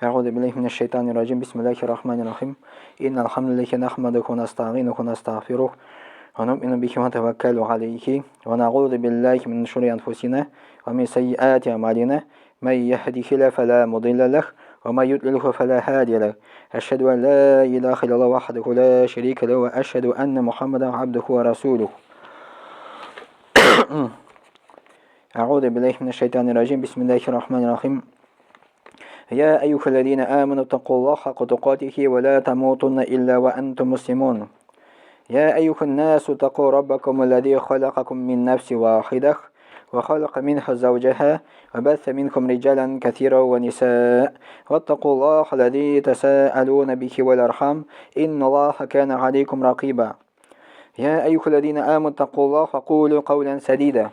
Әгъузу биллаһи минәш шайтанир раҗим. Бисмиллаһир рахманир рахим. Иннал хамдалиллахи нахмадуху ва настаъинуху ва настагъфирух ва нуъмину бихи ва натаваккалу алейхи ва нагъузу биллахи мин шурури анфусина ва мин сайyiати аъмалина. Ман яхдихилла фала мудилла лах ва ман юдлилху фала хадия лах. Ашхаду ан ла илаха иллаллах вахдаху ла шарика лаху ва ашхаду анна Мухаммадан абдуху ва расулух. أعوذ بالله من الشيطان الرجيم بسم الله الرحمن الرحيم يا أيها الذين آمنوا اتقوا الله حق تقاته ولا تموتن إلا وأنتم مسلمون يا أيها الناس اتقوا ربكم الذي خلقكم من نفس واحدة وخلق منها زوجها وبث منكم رجالا كثيرا ونساء واتقوا الله الذي تساءلون به والأرحام إن الله كان عليكم رقيبا يا أيها الذين آمنوا اتقوا الله وقولوا قولا سديدا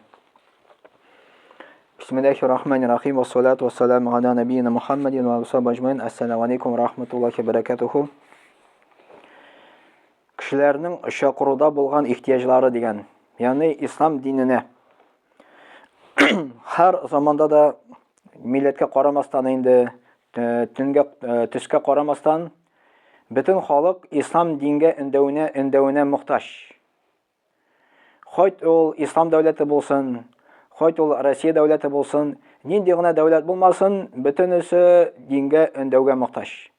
بسم الله الرحمن الرحيم والصلاة والسلام على نبينا محمد وعلى آله أجمعين السلام عليكم ورحمة الله وبركاته Кешеләрнең чакыруда булган ихтыяҗлары дигән, ягъни ислам диненә. Һәр заманда да милләткә карамастан инде, төнгә, төскә карамастан, бөтен халык ислам дингә өндәвенә, өндәвенә мохтаҗ. Хоть ул ислам дәүләте булсын, хоть ул Россия дәүләте булсын, нинди генә дәүләт булмасын, бөтенесе дингә өндәүгә мохтаҗ.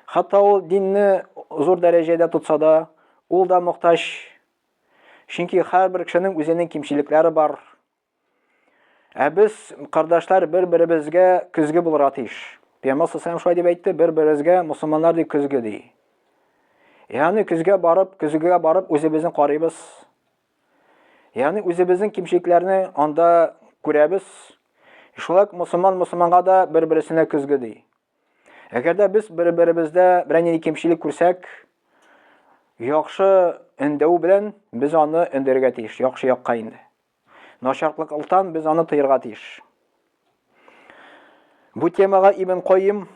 Хәтта ул динне зур дәрәҗәдә тотса да, ул да мохтаҗ. Чөнки һәрбер кешенең үзенең кимчелекләре бар. Ә без, кардәшләр, бер-беребезгә көзге булырга тиеш. Пәйгамбәр саллаллаху шулай дип әйтте, бер-беребезгә мусульманнар ди көзге ди. Ягъни көзгә барып, көзгегә барып үзебезне карыйбыз. Ягъни үзебезнең кимчелекләрне анда күрәбез. Шулай ук мусульман мусульманга да бер-берсенә көзге ди. Әгәр дә без бер-беребездә берәр нинди кимчелек күрсәк, яхшы өндәү белән без аны өндәргә тиеш, яхшы якка инде. Начарлыктан без аны тыерга тиеш. Бу темага Ибн Кайим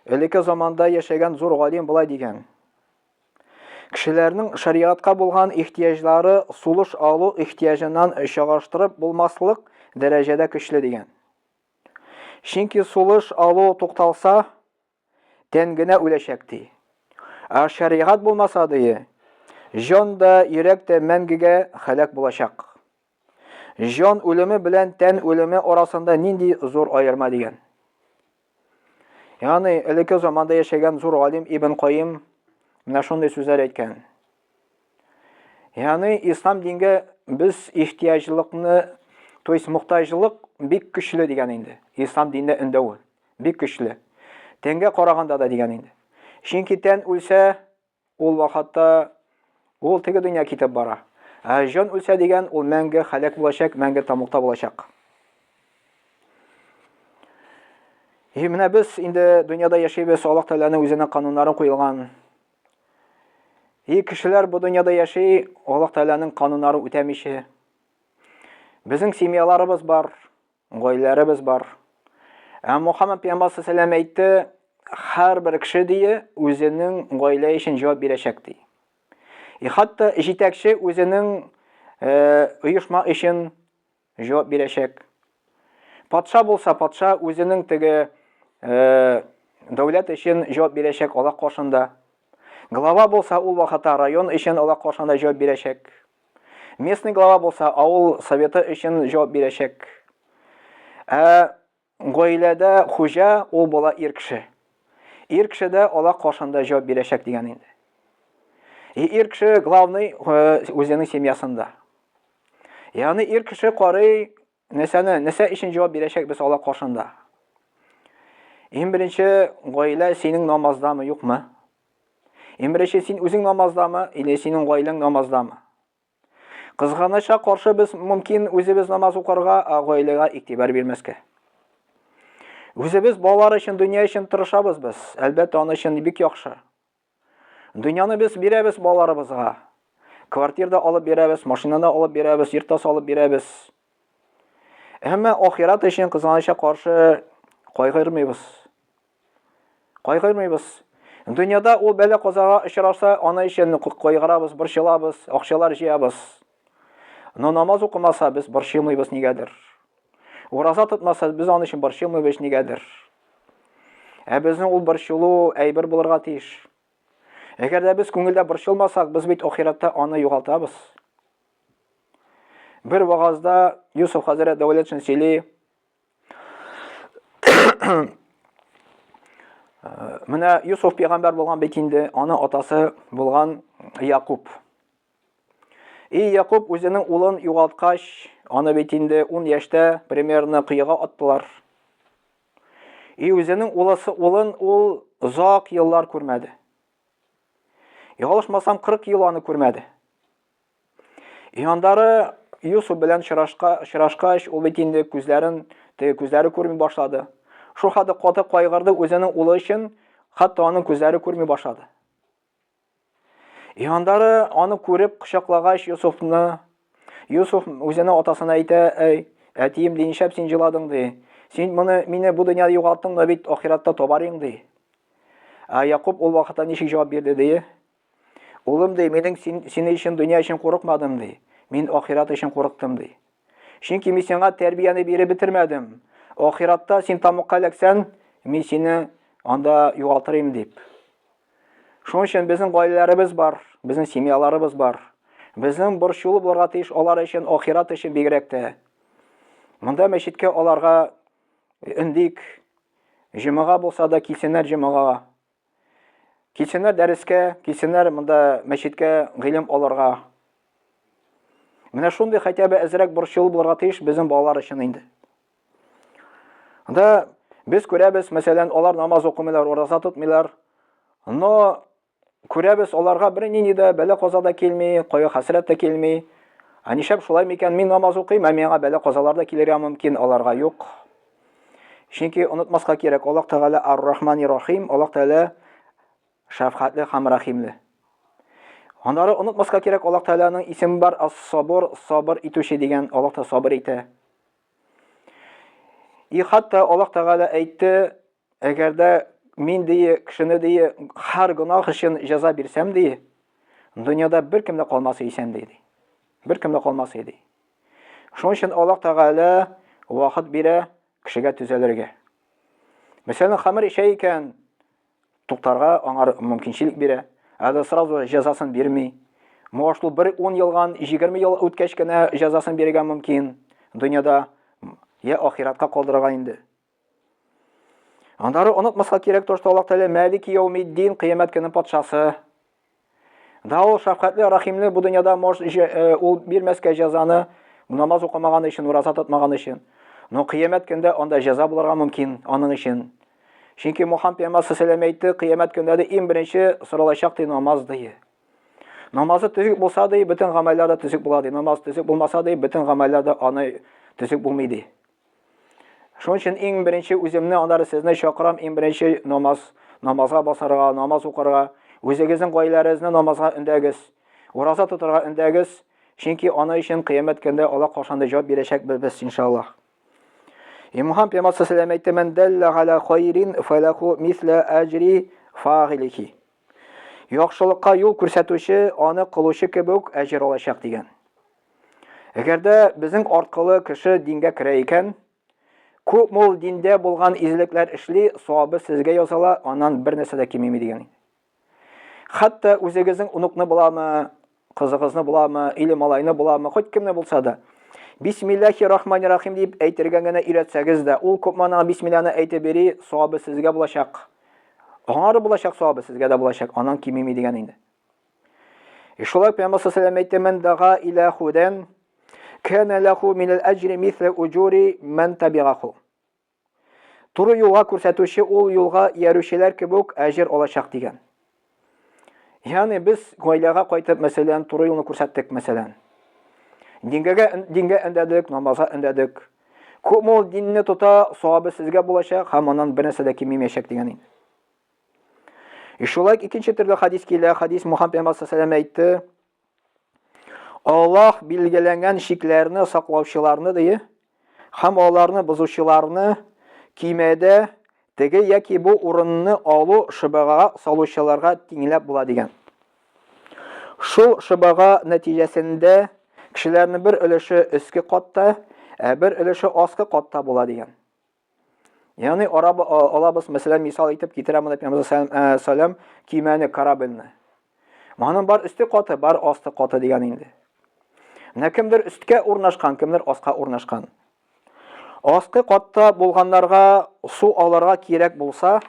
элекке заманда яшәгән зур галим болай дигән. Кешеләрнең шариатка булган ихтыяҗлары сулыш алу ихтыяҗыннан чагыштырып булмаслык дәрәҗәдә көчле дигән. Чөнки сулыш алу тукталса, тән генә үләчәк ди. Ә шәригать булмаса ди, җан да, йөрәк тә мәңгегә һәлак булачак. Җан үлеме белән тән үлеме арасында нинди зур аерма дигән. Ягъни элекке заманда яшәгән зур галим Ибн Каим менә шундый сүзләр әйткән. Ягъни ислам дингә без ихтыяҗлыкны, то есть мохтаҗлык бик көчле дигән инде. Ислам диненә өндәве. Бик көчле. Тәнгә караганда да дигән инде. Чөнки тән үлсә, ул вакытта ул теге дөнья китеп бара. Ә җан үлсә дигән, ул мәңге һәлак булачак, мәңге тамукта булачак. И менә без инде дөньяда яшибез, Аллаһ Тәгаләнең үзенең кануннарын куелган. И кешеләр бу дөньяда яши, Аллаһ Тәгаләнең кануннарын үтәмичә. Безнең семьяларыбыз бар, Гаиләләребез бар. Ә Мухаммад пәйгамбәр саллаллаху әйтте, һәрбер кеше дие үзенең гаилә өчен җавап бирәчәк ди. И хәтта җитәкче үзенең оешма өчен җавап бирәчәк. Патша булса, патша үзенең теге дәүләт өчен җавап бирәчәк Аллаһ каршында. Глава булса, ул вакытта район өчен Аллаһ каршында җавап бирәчәк. Местный глава булса, авыл советы өчен җавап бирәчәк. Ә гаиләдә хуҗа ул була ир кеше. Ир кеше дә Аллаһ каршында җавап бирәчәк дигән инде. И ир кеше главный э, үзенең семьясында. Ягъни ир кеше карый нәрсәне, нәрсә өчен җавап бирәчәк без Аллаһ каршында. Иң беренче гаилә синең намаздамы, юкмы? Иң беренче син үзең намаздамы или синең гаиләң намаздамы? Кызганычка каршы без мөмкин үзебез намаз укырга, ә гаиләгә игътибар бирмәскә. Үзебез балалар өчен, дөнья өчен тырышабыз без. Әлбәттә, аны өчен бик яхшы. Дөньяны без бирәбез балаларыбызга. Квартира да алып бирәбез, машина да алып бирәбез, йорт та салып бирәбез. Әмма ахират өчен кызганычка каршы кайгырмыйбыз. Кайгырмыйбыз. Дөньяда ул бәла казага очраса, аны өчен кайгырабыз, борчылабыз, акчалар җыябыз. Но намаз укымаса, без борчылмыйбыз нигәдер. Ураза тотмаса, без аны өчен борчылмыйбыз нигәдер. Ә безнең ул борчылу әйбер булырга тиеш. Әгәр дә без күңелдә борчылмасак, без бит ахирәттә аны югалтабыз. Бер вагазда Юсуф хәзрәт Дәүләтшин сөйли. Менә Юсуф пәйгамбәр булган бит инде, аны атасы булган Якуб. И Якуб үзенең улын югалткач, аны бит инде 10 яшьтә примерно коега аттылар. И үзенең улысы улын ул озак еллар күрмәде. Ялгышмасам, 40 ел аны күрмәде. И андары Юсуф белән очрашка, очрашкач, ул бит инде күзләрен, теге күзләре күрми башлады. Шул хәтле каты кайгырды үзенең улы өчен, хәтта аның күзләре күрми башлады. И андары аны күреп кочаклагач Юсуфны, Юсуф үзенең атасына әйтә, әй, әтием, ди, нишләп син җыладың, ди. Син моны мине бу дөньяда югалттың да бит ахиратта табарың, ди. Ә Якуб ул вакытта ничек җавап бирде, ди? Улым, ди, минең син, сине өчен дөнья өчен курыкмадым, ди. Мин ахират өчен курыктым, ди. Чөнки мин сиңа тәрбияне биреп бетермәдем. Ахиратта син тамукка эләксән, мин сине анда югалтырым, дип. Шуның өчен безнең гаиләләребез бар, безнең семьяларыбыз бар. Безнең борчулы булырга тиеш алар өчен, ахират өчен бигрәк тә. Монда мәчеткә аларга өндик. Җомага булса да килсеннәр җомага. Килсеннәр дәрескә, килсеннәр монда мәчеткә гыйлем алырга. Менә шундый хотя бы әзрәк борчулы булырга тиеш безнең балалар өчен инде. Анда без күрәбез, мәсәлән, алар намаз укымыйлар, ураза тотмыйлар. Но күрәбез, аларга бер нинди дә бәла-каза да килми, кайгы-хәсрәт тә килми. Ә нишләп шулай микән? Мин намаз укыйм, ә миңа бәла-казалар да килергә мөмкин, аларга юк. Чөнки онытмаска кирәк, Аллаһ Тәгалә Ар-Рахмани Рахим, Аллаһ Тәгалә шәфкатьле һәм рәхимле. Аннары онытмаска кирәк, Аллаһ Тәгаләнең исеме бар, Ас-Сабур, сабыр итүче дигән, Аллаһ та сабыр итә. И хатта Аллаһ Тәгалә әйтте, әгәр дә мин ди кешене ди һәр гөнаһ өчен җәза бирсәм ди, дөньяда беркем дә калмас исән ди. Беркем дә калмас иде. Шуның өчен Аллаһ Тәгалә вакыт бирә кешегә төзәлергә. Мәсәлән, хәмер эчә икән, Туктарга аңар мөмкинчелек бирә. Ә сразу җәзасын бирми. Может, ул бер 10 елган, 20 ел үткәч кенә җәзасын бирергә мөмкин. Дөньяда я ахиратка калдырырга инде. Аннары онытмаска кирәк то, что Аллаһ Тәгалә Мәлики яумиддин, кыямәт көне патшасы. Да ул шәфкатьле, рәхимле бу дөньяда может э, ул бирмәскә җәзаны, намаз укымаган өчен, ураза тотмаган өчен. Но кыямәт көндә анда җәза булырга мөмкин аның өчен. Чөнки Мухаммад пәйгамбәр саллаллаху әйтте, кыямәт көндә дә иң беренче соралачак ди намаз ди. Намазы төзек булса ди, бөтен гамәлләр дә төзек була ди. Намаз төзек булмаса ди, бөтен гамәлләр дә аны төзек булмый ди. Шуның өчен иң беренче үземне, аннары сезне чакырам, иң беренче намаз, намазга басарга, намаз укырга. Үзегезнең гаиләләрегезне намазга өндәгез. Ураза тотарга өндәгез. Чөнки аны өчен кыямәт көндә Аллаһ каршында җавап бирәчәк без, иншаллаһ. И Мухаммад пәйгамбәр саллаллаху әйтте, "Ман далла аля хайрин фалаху мисла аҗри фагилихи." Яхшылыкка юл күрсәтүче аны кылучы кебек әҗер алачак дигән. Әгәр дә безнең арткылы кеше дингә керә икән, күпме ул диндә булган изгелекләр эшли, савабы сезгә языла, аннан бер нәрсә дә кимеми дигән. Хәтта үзегезнең оныкны буламы, кызыгызны буламы, или малайны буламы, хоть кемне булса да. Бисмиллахи рахмани рахим дип әйтергә генә өйрәтсәгез дә, ул күпме ана бисмилланы әйтеп бери, савабы сезгә булачак. Аңар булачак савабы сезгә дә булачак, аннан кимеми дигән инде. И шулай Пәйгамбәр саллаллаху әйтте, "Мен дага иля худан кана лаху мин ал-аҗри мисла уҗури ман табигаху." Туры юлга күрсәтүче ул юлга иярүчеләр кебек әҗер алачак дигән. Ягъни без гаиләгә кайтып, мәсәлән, туры юлны күрсәттек, мәсәлән. Дингәгә дингә өндәдек, намазга өндәдек. Күпме ул динне тота, савабы сезгә булачак һәм аннан бер нәрсә дә кимемәячәк дигән инде. И шулай икенче төрле хадис килә. Хадис Мухаммад пәйгамбәр саллаллаху әйтте. Аллаһ билгеләнгән чикләрне саклаучыларны ди һәм аларны бозучыларны кимәдә теге яки бу урынны алу шыбага салучыларга тиңләп була дигән. Шул шыбага нәтиҗәсендә кешеләрнең бер өлеше өске катта, ә бер өлеше аскы катта була дигән. Ягъни араб алабыз, мәсәлән, мисал итеп китерә моны Пәйгамбер саллям кимәне, корабльне. Моның бар өсте каты, бар асты каты дигән инде. Менә кемдер өсткә урнашкан, кемдер аска урнашкан. Аскы катта булганнарга су алырга кирәк булса,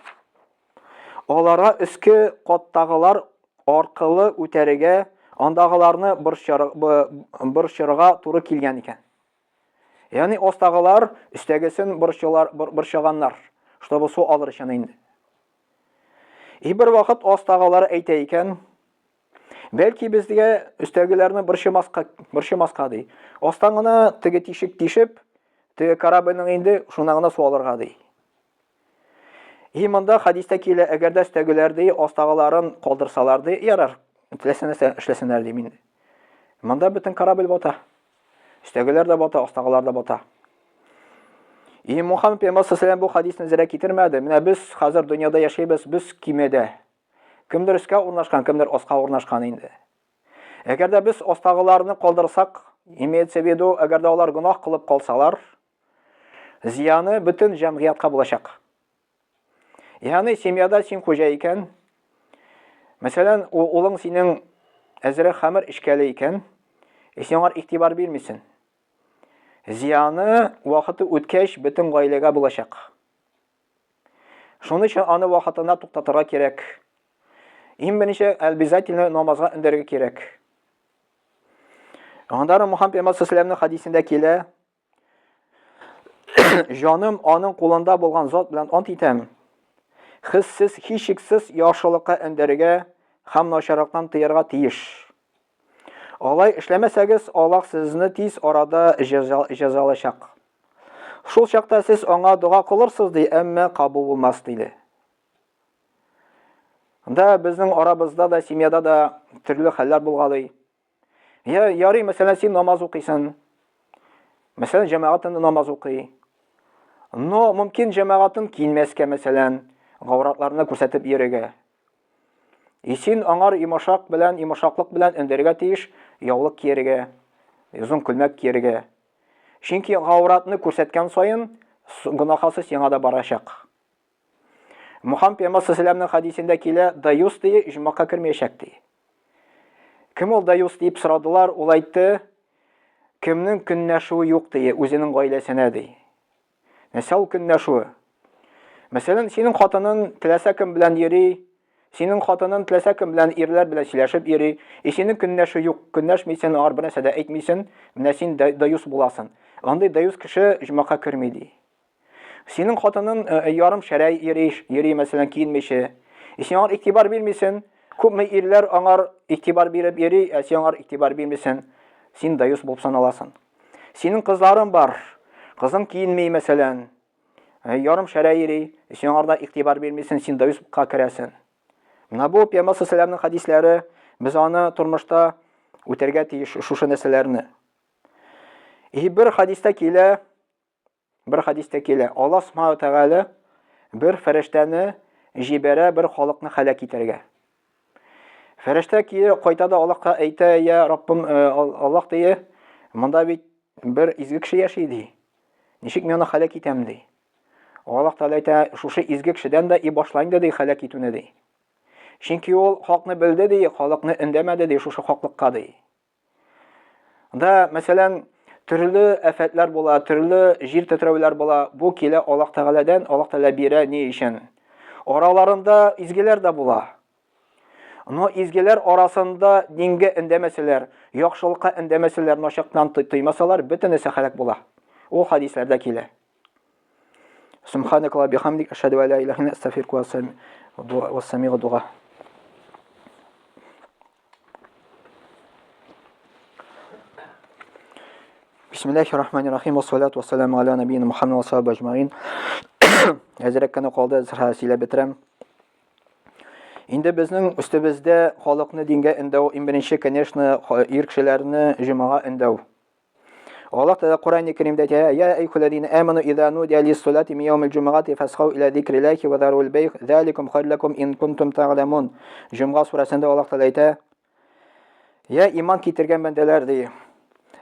аларга өске каттагылар аркылы үтәргә, андагыларны борчырга туры килгән икән. Ягъни астагылар өстәгесен борчылар, борчыганнар, чтобы су алыр өчен инде. И бер вакыт астагылар әйтә икән, бәлки безгә өстәгеләрне борчымаска, борчымаска ди. Астан гына теге тишек тишеп, теге корабльнең инде шуннан гына су алырга ди. И монда хәдистә килә, әгәр дә өстәгеләр ди, астагыларын калдырсалар ди, ярар, теләсә нәрсә эшләсеннәр ди инде. Монда бөтен корабль бата. Өстәгеләр дә бата, астагылар да бата. И Мухаммед пәйгамбәр саллаллаху бу хадисне зря китермәде. Менә без хәзер дөньяда яшәйбез, без кимедә. Кемдер өскә урнашкан, кемдер аска урнашкан инде. Әгәр дә без астагыларны калдырсак, имеется в виду, әгәр дә алар гөнаһ кылып калсалар, зыяны бөтен җәмгыятькә булачак. Ягъни семьяда син хуҗа икән, мәсәлән, улың синең әзрәк хәмер эчкәле икән, и син аңар игътибар бирмисең. Зияны вакыты үткәч бөтен гаиләгә булачак. Шуның өчен аны вакытында туктатырга кирәк. Иң беренче обязательно намазга өндәргә кирәк. Аннары Мухаммед пәйгамбәр саллаллаху хадисендә килә, Җаным аның кулында булган зат белән ант итәм. Хиссез, һичшиксез яхшылыкка өндәргә һәм начарлыктан тыярга тиеш. Алай эшләмәсәгез, Аллаһ сезне тиз арада җәзалачак. Шул чакта сез аңа дога кылырсыз, ди, әмма кабул булмас, диде. Да, безнең арабызда да, семьяда да төрле хәлләр булгалый. Я, ярый, мәсәлән, син намаз укыйсың. Мәсәлән, җәмәгатен намаз укый. Но мөмкин җәмәгатен киенмәскә, мәсәлән, гауратларны күрсәтеп йөрергә. И син аңар йомшак белән, йомшаклык белән өндәргә тиеш, яулык кияргә, озын күлмәк кияргә. Чөнки гауратны күрсәткән саен гөнаһасы сиңа да барачак. Мухаммед пәйгамбәр саллаллаху хәдисендә килә, даюс ди, иҗмакка кермәячәк ди. Кем ул даюс дип сорадылар, ул әйтте, кемнең көнләшүе юк ди, үзенең гаиләсенә ди. Нәрсә ул көнләшүе? Мәсәлән, синең хатының теләсә кем белән йөри, синең хатының теләсә кем белән ирләр белән сөйләшеп йөри, и синең көнләшү юк, көнләшмисең, аңар бер нәрсә дә әйтмисең, менә син даюс буласың. Андый даюс кеше җомака керми ди. Синең хатының э, э, ярым шәрәй йөри, йөри мәсәлән, киенмичә. И син аңар игътибар бирмисең. Күпме ирләр аңар игътибар биреп йөри, ә син аңар игътибар бирмисең. Син даюс булып саналасың. Синең кызларың бар. Кызың киенми, мәсәлән. Э, ярым шәрәй йөри, син аңар да игътибар бирмисең, син даюска керәсең. Менә бу Пәйгамбәр саллаллаху хәдисләре, без аны тормышта үтәргә тиеш шушы нәрсәләрне. И бер хәдистә килә, Бер хәдистә килә, Аллаһ Субхану Тәгалә бер фәрештәне җибәрә бер халыкны һәлак итәргә. Фәрештә кире кайта да Аллаһка әйтә, я Раббым, э, Аллаһ дие, монда бит бер изге кеше яши ди. Ничек мин аны һәлак итәм ди. Аллаһ Тәгалә әйтә, шушы изге кешедән дә и башла инде ди һәлак итүне ди. Чөнки ул хакны белде ди, халыкны өндәмәде ди шушы хаклыкка ди. Да, мәсәлән, төрле афәтләр була, төрле җир тетрәүләр була. Бу килә Аллаһ Тәгаләдән, Аллаһ Тәгалә бирә ни өчен? Араларында изгеләр дә була. Но изгеләр арасында дингә өндәмәсәләр, яхшылыкка өндәмәсәләр, начактан тыймасалар, бөтенесе һәлак була. Ул хадисләрдә килә. Субханакалла бихамдик, ашһаду ла илаһа илля астагфирука ва астамигу дуга. Бисмиллахи рахмани рахим, вассалату вассаламу аля набийна Мухаммад ва сахаба ажмаин. Әзрәк кенә калды, әзер сөйләп бетерәм. Инде безнең өстебездә халыкны дингә өндәү, иң беренче, конечно, ир кешеләрне җомага өндәү. Аллаһ Тәгалә Коръән Кәримдә әйтә: "Я әйюхәлләзина аману иза нудия лис-салати мин яумил җумгати фасхау иля зикриллахи ва зарул бәйг, заликум хайру лакум ин кунтум та'ламун." Җомга сүрәсендә Аллаһ Тәгалә әйтә: "Я иман китергән бәндәләр, ди.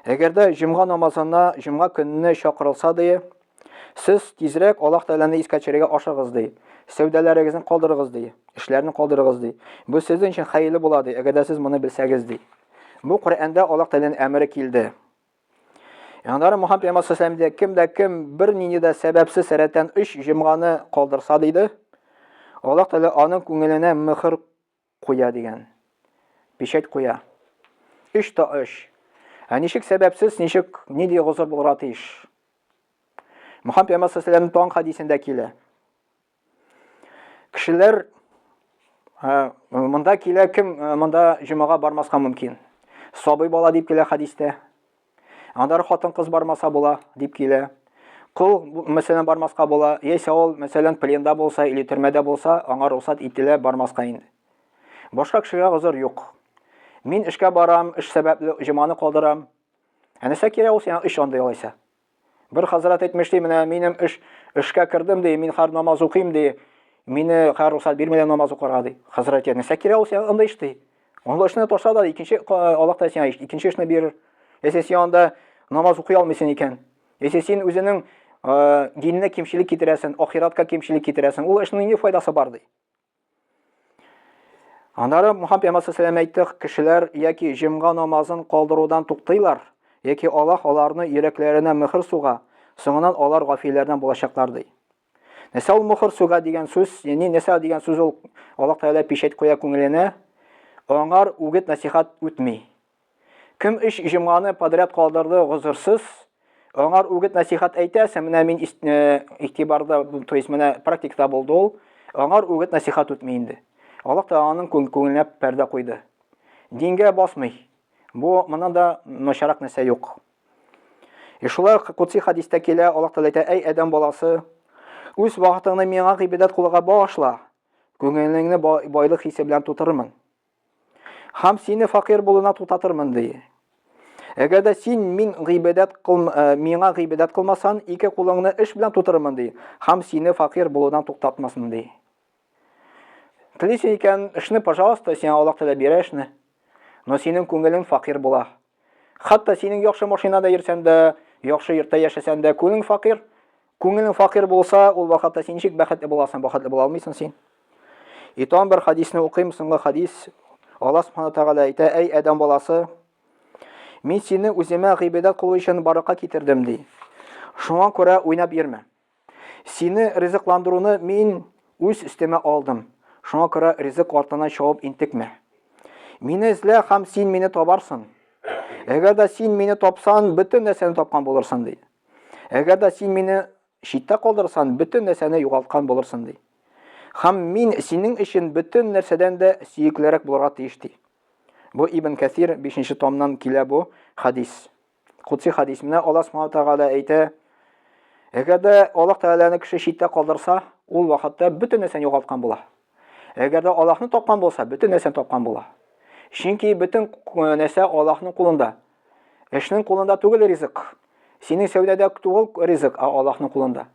Әгәр дә җомга намазына җомга көнне чакырылса, ди, Сез тизрәк Аллаһ Тәгаләне искә төшерергә ашыгыз, ди. Сәүдәләрегезне калдырыгыз, ди. Эшләрне калдырыгыз, ди. Бу сезнең өчен хәерле була, ди, әгәр дә сез моны белсәгез, ди. Бу Коръәндә Аллаһ Тәгаләнең әмере килде. Аннары Мухаммад пәйгамбәр саллаллаху алейһи кем дә кем бер нинди дә сәбәпсез рәттән өч җомганы калдырса диде, Аллаһ Тәгалә аның күңеленә мөхер куя дигән. Печать куя. Өч та өч. Ә ничек сәбәпсез, ничек нинди гозер булырга тиеш? Мухаммад пәйгамбәр саллаллаху алейһи тагын хәдисендә килә. Кешеләр монда килә кем монда җомага бармаска мөмкин. Сабый бала дип килә хәдистә. Аннары хатын-кыз бармаса була дип килә. Кол, мәсәлән, бармаска була, яисә ул, мәсәлән, пленда булса или төрмәдә булса, аңа рөхсәт ителә бармаска инде. Башка кешегә гозер юк. Мин эшкә барам, эш сәбәпле җоманы калдырам. Ә нәрсә кирәк ул сиңа эш андый алайса? Бер хәзрәт әйтмешли, менә минем эш эшкә кердем ди, мин һәр намаз укыйм ди. Мине һәр рөхсәт бирмиләр намаз укырга ди. Хәзрәт, нәрсә кирәк ул сиңа андый эш ди. Анда эшне ташла да икенче Аллаһ та сиңа икенче эшне бирер. Если син анда намаз укый алмыйсың икән, если син үзенең диненә кимчелек китерәсең, ахиратка кимчелек китерәсең, ул эшнең ни файдасы бар ди. Аннары Мухаммад пәйгамбәр саллаллаху әйтте, кешеләр яки җомга намазын калдырудан туктыйлар, яки Аллаһ аларны йөрәкләренә мөхер суга, соңыннан алар гафилләрдән булачаклар ди. Нәрсә ул мөхер суга дигән сүз, ягъни нәрсә дигән сүз ул Аллаһ Тәгалә печать куя күңеленә, аңар үгет насихат үтми. Кем өч җомганы подряд калдырды гозерсез, аңар үгет насихат әйтәсең, менә мин игътибарда, то есть менә практикада булды ул, аңар үгет насихат үтми инде. Аллаһ та аның күңеленә пәрдә куйды. Дингә басмый. Бу моннан да начарак нәрсә юк. И шулай ук кудси хадистә килә, Аллаһ Тәгалә әйтә, әй адәм баласы, үз вакытыңны миңа гыйбадәт кылуга багышла, күңелеңне байлык хисе белән тутырырмын. Һәм сине факир булуына туктатырмын, ди. Әгәр дә син мин гыйбадәт кыл, э, миңа гыйбадәт кылмасан, ике кулыңны эш белән тутырырмын, ди. Һәм сине факир булудан туктатмасын, ди. Телисең икән, эшне, пожалуйста, сиңа Аллаһ Тәгалә бирә эшне. Но синең күңелең факир була. Хәтта синең яхшы машинада йөрсәң дә, яхшы йортта яшәсәң дә, күңелең факир. Күңелең факир булса, ул вакытта син ничек бәхетле буласың? Бәхетле була алмыйсың син. И тагын бер хадисне укыйм, соңгы хадис. Аллаһ Субхану Тәгалә әйтә, әй адәм баласы, мин сине үземә гыйбадәт кылу өчен баракка китердем, ди. Шуңа күрә уйнап йөрмә. Сине ризыкландыруны мин үз өстемә алдым. Шуңа күрә ризык артыннан чабып интекмә. Мине эзлә һәм син мине табарсың. Әгәр дә син мине тапсан, бөтен нәрсәне тапкан булырсың, ди. Әгәр дә син мине читтә калдырсан, бөтен нәрсәне югалткан булырсың, ди. Һәм мин синең өчен бөтен нәрсәдән дә сөеклерәк булырга тиеш, ди. Бу Ибн Кәсир 5 томнан килә бу хадис. Кудси хадис. Менә Аллаһ Субхану Тәгалә әйтә, әгәр дә Аллаһ Тәгаләне кеше читтә калдырса, ул вакытта бөтен нәрсәне югалткан була. Әгәр дә Аллаһны тапкан булса, бөтен нәрсәне тапкан була. Чөнки бөтен нәрсә Аллаһның кулында. Эшнең кулында түгел ризык. Синең сәүдәдә түгел ризык, ә Аллаһның кулында.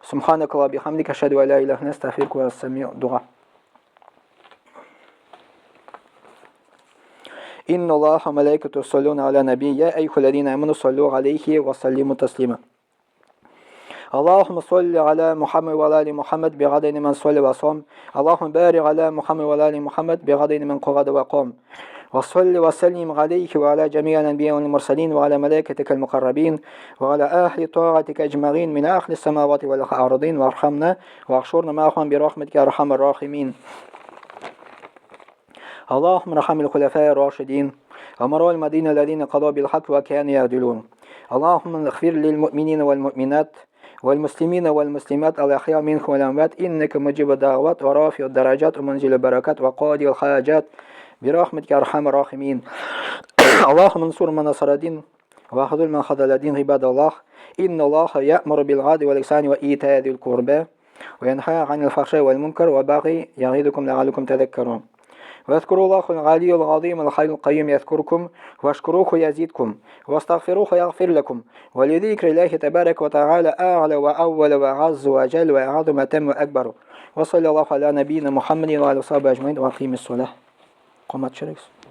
Субханaka ва бихамдика ашһаду ан ла илаһа илля анта астагфирука ва астами'у. Дуга. Инна Аллаха малайкату юсаллуна аля наби я айюхаллазина аману саллю алейхи ва саллиму таслима. اللهم صل على محمد وعلى ال محمد بعدد من صلى وصام اللهم بارك على محمد وعلى ال محمد بعدد من قعد وقام وصل وسلم عليه وعلى جميع الأنبياء والمرسلين وعلى ملائكتك المقربين وعلى أهل طاعتك أجمعين من أهل السماوات والأرضين وارحمنا واحشرنا معهم برحمتك أرحم الراحمين اللهم ارحم الخلفاء الراشدين أمراء المدينة الذين قضوا بالحق وكانوا يعدلون اللهم اغفر للمؤمنين والمؤمنات والمسلمين والمسلمات الأحياء منهم والأموات إنك مجيب الدعوات ورافع الدرجات ومنزل البركات وقاضي الحاجات برحمتك أرحم الراحمين اللهم انصر من نصر الدين وخذل من خذل الدين عباد الله إن الله يأمر بالعدل والإحسان وإيتاء ذي القربى وينهى عن الفحشاء والمنكر وبغي يعظكم لعلكم تذكرون واذكروا الله العلي العظيم الحي القيوم يذكركم واشكروه يزيدكم واستغفروه يغفر لكم ولذكر الله تبارك وتعالى أعلى وأول وأعز وأجل وأعظم وأتم وأكبر وصلى الله على نبينا محمد وعلى وصحبه أجمعين وأقيم الصلاة قامت شريكس.